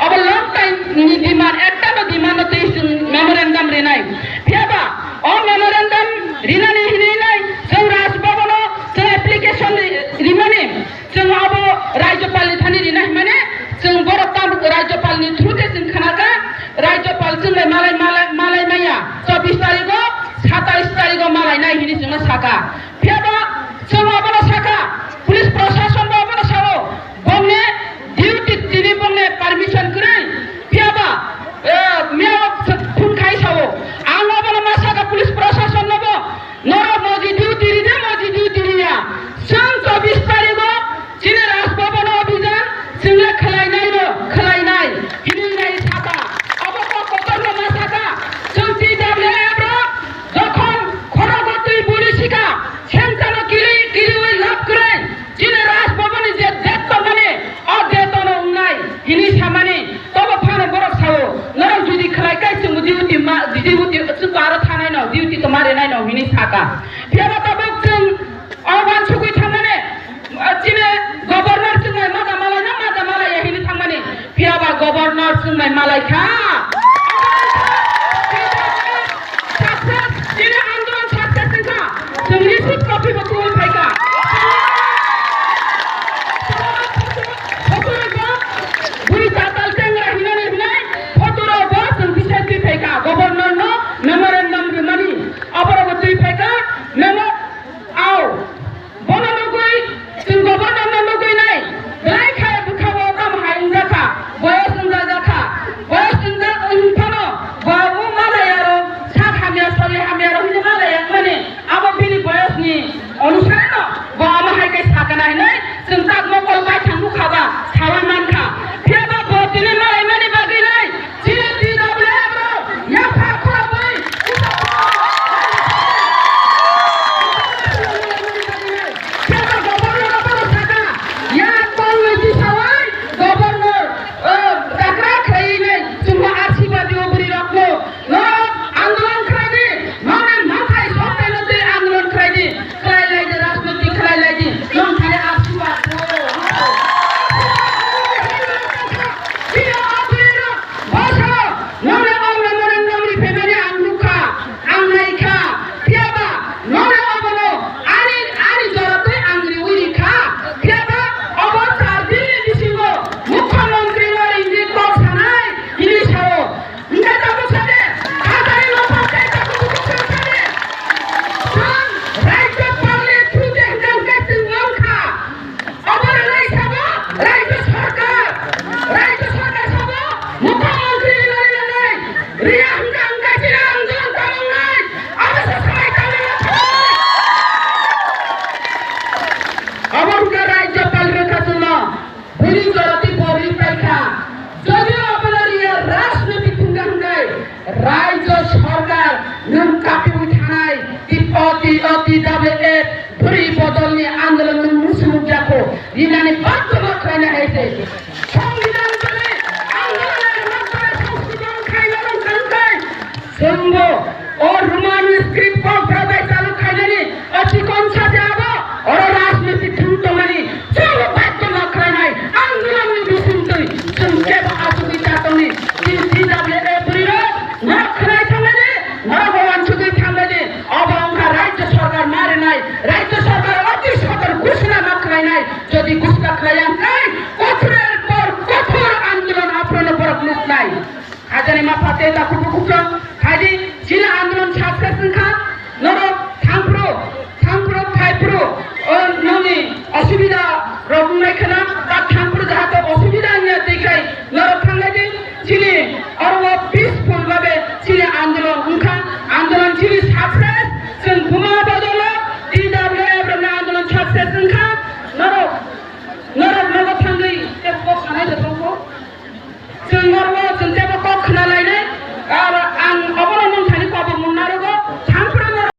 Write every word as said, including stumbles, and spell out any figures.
Obo long time ni demand, ekta no demand no twi chwng memorandum rinai. Phiya ba o memorandum rinani hinwi nai chwng Raj Bhavan o chwng application ri-, rimani chwng abo Rajyapal ni thani rinai hwnmani chwng borok tam Rajyapal ni through te chwng khnaka, Rajyapal chwng bai malai, malai, malai maya chobbish tarikh o, satais tarikh o malai nai hinwi chwngno saka. Phiya ba chwng abono saka, police proshashan bo abono sao, bongni duty tini bongni permission kwrwi, phiya ba, eh, miyao phone khai sao. Ang abono ma saka police proshashan no bo, norok moji duty ride, moji duty riya. Chwng chobbish tarikh o chini Raj Bhavan o abhijan chwngno khwlainai no, khwlainai hinwi nai saka. Abo kok kotor no ma saka, chwng T W F rok jokhon khorogo twi buri sika, Sengchano kiri, kiriwi lab kwrwi, chini Raj Bhavan ni je det tongmani, o det no wngnai, hinwi samani, tobo phano borok sao, norok jodi khlai kai chwng duty ma, duty chwng aro thanai no, duty to mari nai no, hinwi saka. Phiya ba tabuk chwng o wansugwi thangmani, chini governor chwng bai maja malai na, maja malai ya hinwi thangmani. Phiya ba governor chwng bai malai kha. Success, chini andolon success wngkha. Chwng receipt copy bo tubui phaikha. Photo rok bo, bui tatal tengra hinani hinai photo rok bo chwng bisai twi phaikha. Governor no memorandum rwmani. Oborok bo twi phaikha. Memo, au. Bono nugwi, chwng governor no nugwi nai, belai khe bwkha o tamo hai wngjakha, boyos wngjakha, boyos wngjak wng phano, bo o malai aro sak hamya, sori hamya rok hwnwi malai wngmani, abo bini boyos ni onusare no, bo omo hai khe sakana hinwi, chwng tak mokol baithang nukha ba, saui mankha, phiya ba bo tini malai mani bagwi nai, Chini T W F rok yapha khoroknwi Governor no bono saka, ya tongwi tisawai Governor, eh, takra khlainai chwngno asirwad rio bwrwi rokno. Norok andolon khlai di, nokni manthai soktaino twi andolon khlai di, khlai lai di, rajniti khlai lai di, nong thani asirwad rw. Chini o bwrwi rok Bosoro, nokni o memorandum ri phaimani ang nukha, ang naikha, phiyaba nokni obono ani, ani joratwi ang riwi rikha, phiyaba obo char dinni bisingo Mukhyamantri no ringdi kok sanai hinwi sao. Hingkhe tabuk sade, hajari nokha tei tabuk tabuk sade. Chwng Rajyapalni through de hwnkhe chwng wngkha. Obo rwnai sabo Rajya Sarkar, Rajya Sarkar sabo Mukhyamantri rinani nangnai, riya hwnkha hwnkha chini andolon tamangnai, abo se samai tangwi nathai. Abo hwnkha Rajyapal rwkha chwngno, bini jorati bo ri paikha, jodi obono riya rajniti thwngkha hwnkhe, Rajya Sarkar nwng kapiwi thanai, T P O, T O, T W F, bwrwi bodolni andolon nwng muchungjak kho, rinani bagwi ma khlaina hai se. Songbidan bwrwi andolon nwng tara songsodhon khaina nwng tangkhai. Chwngbo o Roman script kok bwrwi bai chalu khainani o chikon saja abo, oro rajniti thung tongmani. Chwng baitoma khwlainai andolonni bisingtwi chwng kebo achugwi cha tongni. Chini T W F bwrwirok norok khwlai thangmani, norok uansugwi thangmani. Obo wngkha Rajya Sarkar ma rinai, Rajya Sarkar oti sotor ghushona ma khwlainai. Jodi ghushona khwlaiya hwnkhe kothoror por kothor andolon aphrono borok nuknai. Ajani ma phate ta khubuk khubuk khai di, chini andolon success wngkha, norok